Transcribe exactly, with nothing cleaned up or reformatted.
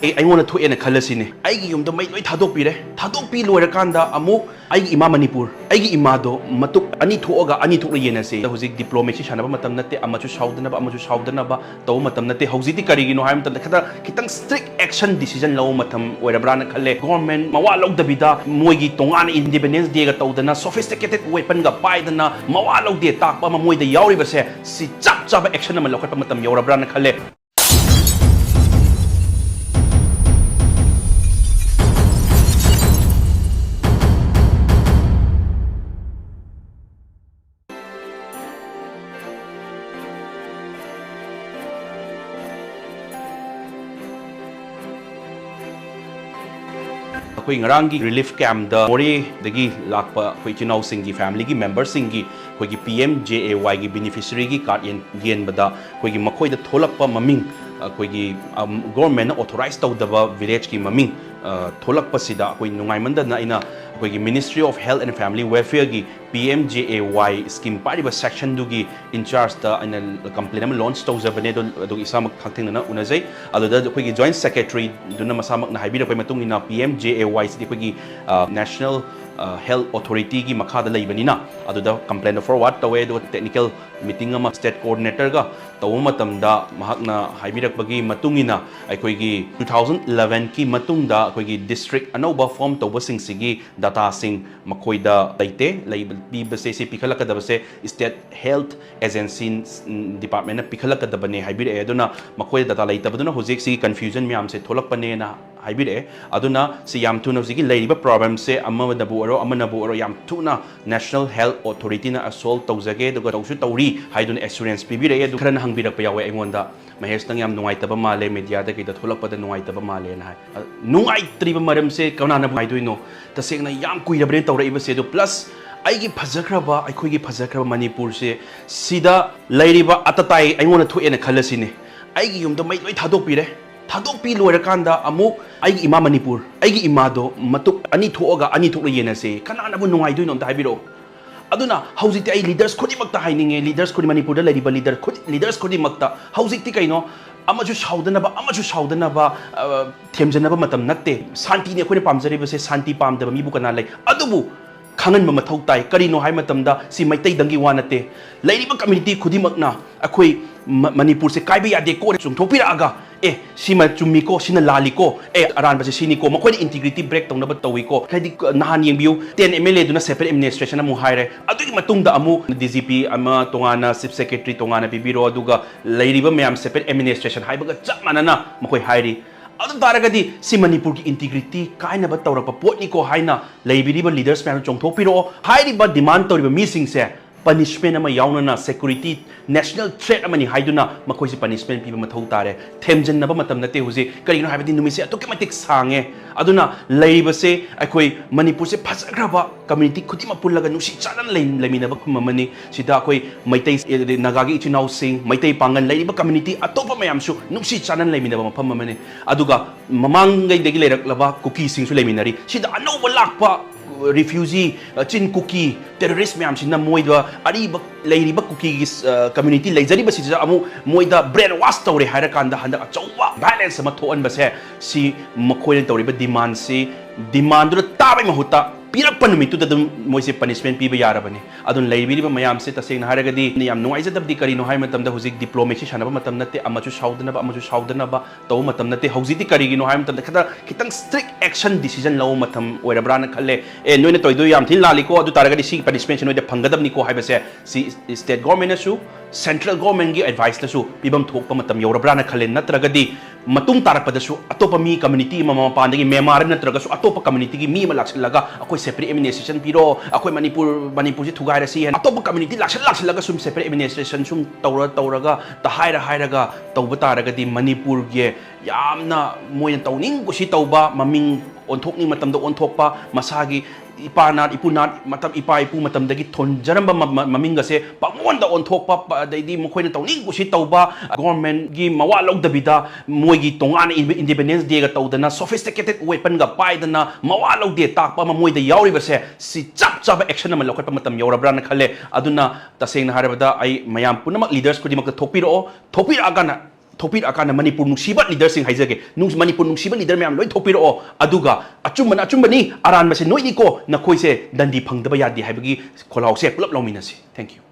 ꯑꯩ ꯑꯩꯉꯣꯟꯗ ꯊꯣꯛꯑꯦꯅ ꯈꯜꯂꯁꯤꯅꯦ, ꯑꯩꯒꯤ ꯌꯨꯝꯗ ꯃꯩ ꯂꯣꯏ ꯊꯥꯗꯣꯛꯄꯤꯔꯦ꯫ ꯊꯥꯗꯣꯛꯄꯤ ꯂꯣꯏꯔꯀꯥꯟꯗ ꯑꯃꯨꯛ ꯑꯩꯒꯤ ꯏꯃꯥ ꯃꯅꯤꯄꯨꯔ, ꯑꯩꯒꯤ ꯏꯃꯥꯗꯣ ꯃꯇꯨꯞ ꯑꯅꯤ ꯊꯣꯛꯑꯒ ꯑꯅꯤ ꯊꯣꯛꯅ ꯌꯦꯟꯅꯁꯦ꯫ ꯍꯧꯖꯤꯛ diplomacy ꯁꯥꯟꯅꯕ ꯃꯇꯝ ꯅꯠꯇꯦ, ꯑꯃꯁꯨ ꯁꯥꯎꯗꯅꯕ, ꯑꯃꯁꯨ ꯁꯥꯎꯗꯅꯕ ꯇꯧꯕ ꯃꯇꯝ ꯅꯠꯇꯦ꯫ ꯍꯧꯖꯤꯛꯇꯤ ꯀꯔꯤꯒꯤꯅꯣ ꯍꯥꯏꯕ ꯃꯇꯝꯗ, ꯈꯤꯇꯪ strict action decision ꯂꯧꯕ ꯃꯇꯝ ꯑꯣꯏꯔꯕ꯭ꯔꯥꯅ ꯈꯜꯂꯦ꯫ Government ꯃꯋꯥ ꯂꯧꯗꯕꯤꯗ ꯃꯣꯏꯒꯤ ꯇꯣꯉꯥꯟꯅ Independence Dayꯒ ꯇꯧꯗꯅ, sophisticated weaponꯒ ꯄꯥꯏꯗꯅ, ꯃꯋꯥ ꯂꯧꯗꯦ ꯇꯥꯛꯄ ꯑꯃ ꯃꯣꯏꯗ ꯌꯥꯎꯔꯤꯕꯁꯦ, ꯁꯤ ꯆꯞ ꯆꯥꯕ action ꯑꯃ ꯂꯧꯈꯠꯄ ꯃꯇꯝ ꯌꯧꯔꯕ꯭ꯔꯥꯅ ꯈꯜꯂꯦ꯫ ꯑꯩꯈꯣꯏ ꯉꯔꯥꯡꯒꯤ relief campꯇ ꯃꯣꯔꯦꯗꯒꯤ ꯂꯥꯛꯄ ꯑꯩꯈꯣꯏ ꯏꯆꯤꯟ ꯏꯅꯥꯎꯁꯤꯡꯒꯤ, familyꯒꯤ memberꯁꯤꯡꯒꯤ ꯑꯩꯈꯣꯏꯒꯤ P M J A Yꯒꯤ beneficiaryꯒꯤ card ꯌꯦꯟ-, ꯌꯦꯟꯕꯗ, ꯑꯩꯈꯣꯏꯒꯤ ꯃꯈꯣꯏꯗ ꯊꯣꯛꯂꯛꯄ ꯃꯃꯤꯡ, ꯑꯩꯈꯣꯏꯒꯤ, ꯑꯝ, governmentꯅ authorize ꯇꯧꯗꯕ villageꯀꯤ ꯃꯃꯤꯡ, ꯑ, ꯊꯣꯛꯂꯛꯄꯁꯤꯗ ꯑꯩꯈꯣꯏ ꯅꯨꯡꯉꯥꯏꯃꯟꯗꯅ ꯑꯩꯅ ꯑꯩꯈꯣꯏꯒꯤ Ministry of Health and Family Welfareꯒꯤ P M J A Y scheme ꯄꯥꯏꯔꯤꯕ sectionꯗꯨꯒꯤ in chargeꯇ ꯑꯩꯅ complaint ꯑꯃ launch ꯇꯧꯖꯕꯅꯦ꯫ ꯑꯗꯣ, ꯑꯗꯨꯒ ꯏꯁꯥꯃꯛ ꯍꯛꯊꯦꯡꯅꯅ ꯎꯅꯖꯩ꯫ ꯑꯗꯨꯗ ꯑꯩꯈꯣꯏꯒꯤ joint secretaryꯗꯨꯅ ꯃꯁꯥꯃꯛꯅ ꯍꯥꯏꯕꯤꯔꯛꯄꯒꯤ ꯃꯇꯨꯡ ꯏꯟꯅ, P M J A Yꯁꯤꯗꯤ ꯑꯩꯈꯣꯏꯒꯤ, ꯑ, National, ꯑ, Health Authorityꯒꯤ ꯃꯈꯥꯗ ꯂꯩꯕꯅꯤꯅ, ꯑꯗꯨꯗ complaintꯗꯣ forward ꯇꯧꯋꯦ꯫ ꯑꯗꯨꯒ technical meeting ꯑꯃ state coordinatorꯒ ꯇꯧꯕ ꯃꯇꯝꯗ, ꯃꯍꯥꯛꯅ ꯍꯥꯏꯕꯤꯔꯛꯄꯒꯤ ꯃꯇꯨꯡ ꯏꯟꯅ, ꯑꯩꯈꯣꯏꯒꯤ two thousand elevenꯒꯤ ꯃꯇꯨꯡꯗ ꯑꯩꯈꯣꯏꯒꯤ district ꯑꯅꯧꯕ form ꯇꯧꯕꯁꯤꯡꯁꯤꯒꯤ dataꯁꯤꯡ ꯃꯈꯣꯏꯗ ꯂꯩꯇꯦ꯫ ꯂꯩꯕ, ꯄꯤꯕꯁꯦ, ꯁꯤ ꯄꯤꯈꯠꯂꯛꯀꯗꯕꯁꯦ state health agency, ꯎꯝ, departmentꯅ ꯄꯤꯈꯠꯂꯛꯀꯗꯕꯅꯦ ꯍꯥꯏꯕꯤꯔꯛꯑꯦ꯫ ꯑꯗꯨꯅ ꯃꯈꯣꯏꯗ data ꯂꯩꯇꯕꯗꯨꯅ ꯍꯧꯖꯤꯛ ꯁꯤꯒꯤ confusion ꯃꯌꯥꯝꯁꯦ ꯊꯣꯛꯂꯛꯄꯅꯦꯅ ꯍꯥꯏꯕꯤꯔꯛꯑꯦ꯫ ꯑꯗꯨꯅ ꯁꯤ ꯌꯥꯝ ꯊꯨꯅ ꯍꯧꯖꯤꯛꯀꯤ ꯂꯩꯔꯤꯕ problemꯁꯦ ꯑꯃꯅꯕꯨ ꯑꯣꯏꯔꯣ, ꯑꯃꯅꯕꯨ ꯑꯣꯏꯔꯣ, ꯌꯥꯝ ꯊꯨꯅ National Health Authorityꯅ solve ꯇꯧꯖꯒꯦ, ꯑꯗꯨꯒ ꯇꯧꯁꯨ ꯇꯧꯔꯤ ꯍꯥꯏꯗꯨꯅ assurance ꯄꯤꯕꯤꯔꯛꯑꯦ꯫ ꯑꯗꯨ ꯈꯔꯅ ꯍꯪꯕꯤꯔꯛꯄ ꯌꯥꯎꯋꯦ ꯑꯩꯉꯣꯟꯗ, "ꯃꯍꯦꯁ, ꯅꯪ ꯌꯥꯝ ꯅꯨꯡꯉꯥꯏꯇꯕ ꯃꯥꯜꯂꯦ, mediaꯗ ꯀꯩꯗ ꯊꯣꯛꯂꯛꯄꯗ ꯅꯨꯡꯉꯥꯏꯇꯕ ꯃꯥꯜꯂꯦꯅ" ꯍꯥꯏ꯫ ꯑ, ꯅꯨꯡꯉꯥꯏꯇ꯭ꯔꯤꯕ ꯃꯔꯝꯁꯦ ꯀꯅꯥꯅ ꯅꯨꯡꯉꯥꯏꯗꯣꯏꯅꯣ? ꯇꯁꯦꯡꯅ ꯌꯥꯝ ꯀꯨꯏꯔꯕꯅꯦ ꯇꯧꯔꯛꯏꯕꯁꯦ꯫ ꯑꯗꯨ plus ꯑꯩꯒꯤ ꯐꯖꯈ꯭ꯔꯕ, ꯑꯩꯈꯣꯏꯒꯤ ꯐꯖꯈ꯭ꯔꯕ ꯃꯅꯤꯄꯨꯔꯁꯦ, ꯁꯤꯗ ꯂꯩꯔꯤꯕ ꯑꯇꯇꯥꯏ ꯑꯩꯉꯣꯟꯗ ꯊꯣꯛꯑꯦꯅ ꯈꯜꯂꯁꯤꯅꯦ, ꯑꯩꯒꯤ ꯌꯨꯝꯗ ꯃꯩ ꯂꯣꯏ ꯊꯥꯗꯣꯛꯄꯤꯔꯦ꯫ ꯊꯥꯗꯣꯛꯄꯤ ꯂꯣꯏꯔꯀꯥꯟꯗ ꯑꯃꯨꯛ ꯑꯩꯒꯤ ꯏꯃꯥ ꯃꯅꯤꯄꯨꯔ, ꯑꯩꯒꯤ ꯏꯃꯥꯗꯣ ꯃꯇꯨꯞ ꯑꯅꯤ ꯊꯣꯛꯑꯒ ꯑꯅꯤ ꯊꯣꯛꯅ ꯌꯦꯟꯅꯁꯦ꯫ ꯀꯅꯥꯅꯕꯨ ꯅꯨꯡꯉꯥꯏꯗꯣꯏꯅꯣ ꯑꯝꯇ ꯍꯥꯏꯕꯤꯔꯛꯑꯣ꯫ ꯑꯗꯨꯅ ꯍꯧꯖꯤꯛꯇꯤ ꯑꯩ leaders ꯈꯨꯗꯤꯡꯃꯛꯇ ꯍꯥꯏꯅꯤꯡꯉꯦ, leaders ꯈꯨꯗꯤꯡ-, ꯃꯅꯤꯄꯨꯔꯗ ꯂꯩꯔꯤꯕ leader ꯈꯨꯗꯤ-, leaders ꯈꯨꯗꯤꯡꯃꯛꯇ ꯍꯧꯖꯤꯛꯇꯤ ꯀꯩꯅꯣ, ꯑꯃꯁꯨ ꯁꯥꯎꯗꯅꯕ, ꯑꯃꯁꯨ ꯁꯥꯎꯗꯅꯕ, ꯑ, ꯊꯦꯝꯖꯅꯕ ꯃꯇꯝ ꯅꯠꯇꯦ꯫ ꯁꯥꯟꯇꯤꯅꯤ ꯑꯩꯈꯣꯏꯅ ꯄꯥꯝꯖꯔꯤꯕꯁꯦ, ꯁꯥꯟꯇꯤ ꯄꯥꯝꯗꯕ ꯃꯤꯕꯨ ꯀꯅꯥ ꯂꯩ? ꯑꯗꯨꯕꯨ ꯈꯪꯍꯟꯕ ꯃꯊꯧ ꯇꯥꯏ꯫ ꯀꯔꯤꯅꯣ ꯍꯥꯏꯕ ꯃꯇꯝꯗ, ꯁꯤ ꯃꯩꯇꯩꯗꯪꯒꯤ ꯋꯥ ꯅꯠꯇꯦ꯫ ꯂꯩꯔꯤꯕ community ꯈꯨꯗꯤꯡꯃꯛꯅ ꯑꯩꯈꯣꯏ ꯃ-, ꯃꯅꯤꯄꯨꯔꯁꯦ ꯀꯥꯏꯕ ꯌꯥꯗꯦꯀꯣ ꯆꯨꯝꯊꯣꯛꯄꯤꯔꯛꯑꯒ, "ꯑꯦ, ꯁꯤꯃ ꯆꯨꯝꯃꯤꯀꯣ, ꯁꯤꯅ ꯂꯥꯜꯂꯤꯀꯣ, ꯑꯦ, ꯑꯔꯥꯟꯕꯁꯦ ꯁꯤꯅꯤꯀꯣ", ꯃꯈꯣꯏꯅ integrity break ꯇꯧꯅꯕ ꯇꯧꯏꯀꯣ꯫ ꯍꯥꯏꯗꯤ, ꯅꯍꯥꯟ ꯌꯦꯡꯕꯤꯌꯨ, ten MLA ꯗꯨꯅ separate administration ꯑꯃꯨꯛ ꯍꯥꯏꯔꯦ, ꯑꯗꯨꯒꯤ ꯃꯇꯨꯡꯗ ꯑꯃꯨꯛ DGP ꯑꯃ ꯇꯣꯉꯥꯟꯅ, chief secretary ꯇꯣꯉꯥꯟꯅ ꯄꯤꯕꯤꯔꯣ, ꯑꯗꯨꯒ ꯂꯩꯔꯤꯕ ꯃꯌꯥꯝ separate administration ꯍꯥꯏꯕꯒ ꯆꯞ ꯃꯥꯟꯅꯅ ꯃꯈꯣꯏ ꯍꯥꯏꯔꯤ꯫ ꯑꯗꯨ ꯇꯥꯔꯒꯗꯤ ꯁꯤ ꯃꯅꯤꯄꯨꯔꯒꯤ integrity ꯀꯥꯏꯅꯕ ꯇꯧꯔꯛꯄ ꯄꯣꯠꯅꯤꯀꯣ ꯍꯥꯏꯅ ꯂꯩꯕꯤꯔꯤꯕ leaders ꯃꯌꯥꯝ ꯆꯣꯡꯊꯣꯛꯄꯤꯔꯛꯑꯣ꯫ ꯍꯥꯏꯔꯤꯕ demand ꯇꯧꯔꯤꯕ ꯃꯤꯁꯤꯡꯁꯦ punishment ꯑꯃ ꯌꯥꯎꯅꯅ security national threat ꯑꯃꯅꯤ ꯍꯥꯏꯗꯨꯅ ꯃꯈꯣꯏꯁꯦ punishment ꯄꯤꯕ ꯃꯊꯧ ꯇꯥꯔꯦ꯫ ꯊꯦꯝꯖꯤꯟꯅꯕ ꯃꯇꯝ ꯅꯠꯇꯦ ꯍꯧꯖꯤꯛ꯫ ꯀꯔꯤꯒꯤꯅꯣ ꯍꯥꯏꯕꯗꯤ ꯅꯨꯃꯤꯠꯁꯦ ꯑꯗꯨꯛꯀꯤ ꯃꯇꯤꯛ ꯁꯥꯡꯉꯦ꯫ ꯑꯗꯨꯅ ꯂꯩꯔꯤꯕꯁꯦ ꯑꯩꯈꯣꯏ ꯃꯅꯤꯄꯨꯔꯁꯦ ꯐꯖꯈ꯭ꯔꯕ community ꯈꯨꯗꯤꯡꯃꯛ ꯄꯨꯜꯂꯒ ꯅꯨꯡꯁꯤ ꯆꯥꯟꯅꯅ ꯂꯩ-, ꯂꯩꯃꯤꯟꯅꯕ ꯃꯐꯝ ꯑꯃꯅꯤ꯫ ꯁꯤꯗ ꯑꯩꯈꯣꯏ ꯃꯩꯇꯩ, ꯑꯗꯩ ꯅꯥꯒꯥꯒꯤ ꯏꯆꯤꯟ ꯏꯅꯥꯎꯁꯤꯡ, ꯃꯩꯇꯩ ꯄꯥꯡꯒꯜ ꯂꯩꯔꯤꯕ community ꯑꯇꯣꯞꯄ ꯃꯌꯥꯝꯁꯨ ꯅꯨꯡꯁꯤ ꯆꯥꯟꯅꯅ ꯂꯩꯃꯤꯟꯅꯕ ꯃꯐꯝ ꯑꯃꯅꯤ꯫ ꯑꯗꯨꯒ ꯃꯃꯥꯡꯉꯩꯗꯒꯤ ꯂꯩꯔꯛꯂꯕ ꯀꯨꯀꯤꯁꯤꯡꯁꯨ ꯂꯩꯃꯤꯟꯅꯔꯤ꯫ ꯁꯤꯗ ꯑꯅꯧꯕ ꯂꯥꯛꯄ refugee, ꯑ, ꯆꯤꯟ ꯀꯨꯀꯤ terrorist ꯃꯌꯥꯝꯁꯤꯅ ꯃꯣꯏꯗ ꯑꯔꯤꯕ ꯂꯩꯔꯤꯕ ꯀꯨꯀꯤꯒꯤ, ꯑ, community ꯂꯩꯖꯔꯤꯕꯁꯤꯗ ꯑꯃꯨꯛ ꯃꯣꯏꯗ brain wash ꯇꯧꯔꯦ ꯍꯥꯏꯔꯀꯥꯟꯗ ꯍꯟꯗꯛ ꯑꯆꯧꯕ violence ꯑꯃ ꯊꯣꯛꯍꯟꯕꯁꯦ, ꯁꯤ ꯃꯈꯣꯏꯅ ꯇꯧꯔꯤꯕ demandꯁꯤ, demandꯗꯨꯅ ꯇꯥꯕꯩ ꯃꯍꯨꯠꯇ ꯄꯤꯔꯛꯄ ꯅꯨꯃꯤꯠꯇꯨꯗ ꯑꯗꯨꯝ ꯃꯣꯏꯁꯦ punishment ꯄꯤꯕ ꯌꯥꯔꯕꯅꯤ꯫ ꯑꯗꯨꯅ ꯂꯩꯕꯤꯔꯤꯕ ꯃꯌꯥꯝꯁꯦ, ꯇꯁꯦꯡꯅ ꯍꯥꯏꯔꯒꯗꯤ ꯌꯥꯝ ꯅꯨꯡꯉꯥꯏꯖꯗꯕꯗꯤ ꯀꯔꯤꯅꯣ ꯍꯥꯏꯕ ꯃꯇꯝꯗ, ꯍꯧꯖꯤꯛ diplomacy ꯁꯥꯟꯅꯕ ꯃꯇꯝ ꯅꯠꯇꯦ, ꯑꯃꯁꯨ ꯁꯥꯎꯗꯅꯕ, ꯑꯃꯁꯨ ꯁꯥꯎꯗꯅꯕ ꯇꯧꯕ ꯃꯇꯝ ꯅꯠꯇꯦ꯫ ꯍꯧꯖꯤꯛꯇꯤ ꯀꯔꯤꯒꯤꯅꯣ ꯍꯥꯏꯕ ꯃꯇꯝꯗ, ꯈꯤꯇꯪ, ꯈꯤꯇꯪ strict action decision ꯂꯧꯕ ꯃꯇꯝ ꯑꯣꯏꯔꯕ꯭ꯔꯥꯅ ꯈꯜꯂꯦ꯫ "ꯑꯦ, ꯅꯣꯏꯅ ꯇꯧꯔꯤꯗꯣ ꯌꯥꯝ ꯊꯤꯅ ꯂꯥꯜꯂꯤꯀꯣ, ꯑꯗꯨ ꯇꯥꯔꯒꯗꯤ ꯁꯤꯒꯤ punishmentꯁꯦ ꯅꯣꯏꯗ ꯐꯪꯒꯗꯕꯅꯤꯀꯣ" ꯍꯥꯏꯕꯁꯦ, ꯁꯤ state governmentꯅꯁꯨ, central governmentꯀꯤ adviceꯅꯁꯨ ꯄꯤꯐꯝ ꯊꯣꯛꯄ ꯃꯇꯝ ꯌꯧꯔꯕ꯭ꯔꯥꯅ ꯈꯜꯂꯦ꯫ ꯅꯠꯇ꯭ꯔꯒꯗꯤ ꯃꯇꯨꯡ ꯇꯥꯔꯛꯄꯗꯁꯨ ꯑꯇꯣꯞꯄ ꯃꯤ, community ꯑꯃ, ꯃꯄꯥꯟꯗꯒꯤ ꯃ꯭ꯌꯥꯟꯃꯥꯔ ꯅꯠꯇ꯭ꯔꯒꯁꯨ ꯑꯇꯣꯞꯄ communityꯒꯤ ꯃꯤ ꯑꯃ ꯂꯥꯛꯁꯤꯜꯂꯒ, "ꯑꯩꯈꯣꯏ separate administration ꯄꯤꯔꯣ, ꯑꯩꯈꯣꯏ ꯃꯅꯤꯄꯨꯔ, ꯃꯅꯤꯄꯨꯔꯁꯤ ꯊꯨꯒꯥꯏꯔꯁꯤ" ꯍꯥꯏꯅ ꯑꯇꯣꯞꯄ community ꯂꯥꯛꯁꯤꯜ ꯂꯥꯛꯁꯤꯜꯂꯒ ꯁꯨꯝ separate administration ꯁꯨꯝ ꯇꯧꯔ ꯇꯧꯔꯒ, ꯇ ꯍꯥꯏꯔ ꯍꯥꯏꯔꯒ ꯇꯧꯕ ꯇꯥꯔꯒꯗꯤ, ꯃꯅꯤꯄꯨꯔꯒꯤ ꯌꯥꯝꯅ ꯃꯣꯏꯅ ꯇꯧꯅꯤꯡ ꯀꯨꯁꯤ ꯇꯧꯕ, ꯃꯃꯤꯡ ꯑꯣꯟꯊꯣꯛꯅꯤꯡ ꯃꯇꯝꯗ ꯑꯣꯟꯊꯣꯛꯄ, ꯃꯁꯥꯒꯤ ꯏꯄꯥ ꯅꯥꯠ, ꯏꯄꯨ ꯅꯥꯠ, ꯃꯇꯝ, ꯏꯄꯥ ꯏꯄꯨ ꯃꯇꯝꯗꯒꯤ ꯊꯣꯟꯖꯔꯝꯕ ꯃ-, ꯃ-, ꯃꯃꯤꯡꯒꯁꯦ ꯄꯪꯑꯣꯟꯗ ꯑꯣꯟꯊꯣꯛꯄ, ꯄ-, ꯑꯗꯩꯗꯤ ꯃꯈꯣꯏꯅ ꯇꯧꯅꯤꯡ ꯀꯨꯁꯤ ꯇꯧꯕ, governmentꯀꯤ ꯃꯋꯥ ꯂꯧꯗꯕꯤꯗ ꯃꯣꯏꯒꯤ ꯇꯣꯉꯥꯟꯅ ꯏꯟ-, Independence Dayꯒ ꯇꯧꯗꯅ, sophisticated weaponꯒ ꯄꯥꯏꯗꯅ, ꯃꯋꯥ ꯂꯧꯗꯦ ꯇꯥꯛꯄ ꯑꯃ ꯃꯣꯏꯗ ꯌꯥꯎꯔꯤꯕꯁꯦ, ꯁꯤ ꯆꯞ ꯆꯥꯕ action ꯑꯃ ꯂꯧꯈꯠꯄ ꯃꯇꯝ ꯌꯧꯔꯕ꯭ꯔꯥꯅ ꯈꯜꯂꯦ꯫ ꯑꯗꯨꯅ ꯇꯁꯦꯡꯅ ꯍꯥꯏꯔꯕꯗ, ꯑꯩ ꯃꯌꯥꯝ ꯄꯨꯝꯅꯃꯛ, leaders ꯈꯨꯗꯤꯡꯃꯛꯇ ꯊꯣꯛꯄꯤꯔꯛꯑꯣ, ꯊꯣꯛꯄꯤꯔꯛꯑꯀꯥꯟꯗ ꯊꯣꯛꯄꯤꯔꯛꯑꯀꯥꯟꯗ ꯃꯅꯤꯄꯨꯔ ꯅꯨꯡꯁꯤꯕ ꯂꯤꯗꯔꯁꯤꯡ ꯍꯥꯏꯖꯒꯦ, ꯅꯨꯡ- ꯃꯅꯤꯄꯨꯔ ꯅꯨꯡꯁꯤꯕ ꯂꯤꯗꯔ ꯃꯌꯥꯝ ꯂꯣꯏ ꯊꯣꯛꯄꯤꯔꯛꯑꯣ, ꯑꯗꯨꯒ ꯑꯆꯨꯝꯕꯅ ꯑꯆꯨꯝꯕꯅꯤ, ꯑꯔꯥꯟꯕꯁꯦ ꯅꯣꯏꯅꯤꯀꯣ, ꯅꯈꯣꯏꯁꯦ ꯗꯟꯗꯤ ꯐꯪꯗꯕ ꯌꯥꯗꯦ ꯍꯥꯏꯕꯒꯤ ꯈꯣꯜꯂꯥꯎꯁꯦ ꯄꯨꯂꯞ ꯂꯧꯃꯤꯟꯅꯁꯤ꯫ Thank you꯫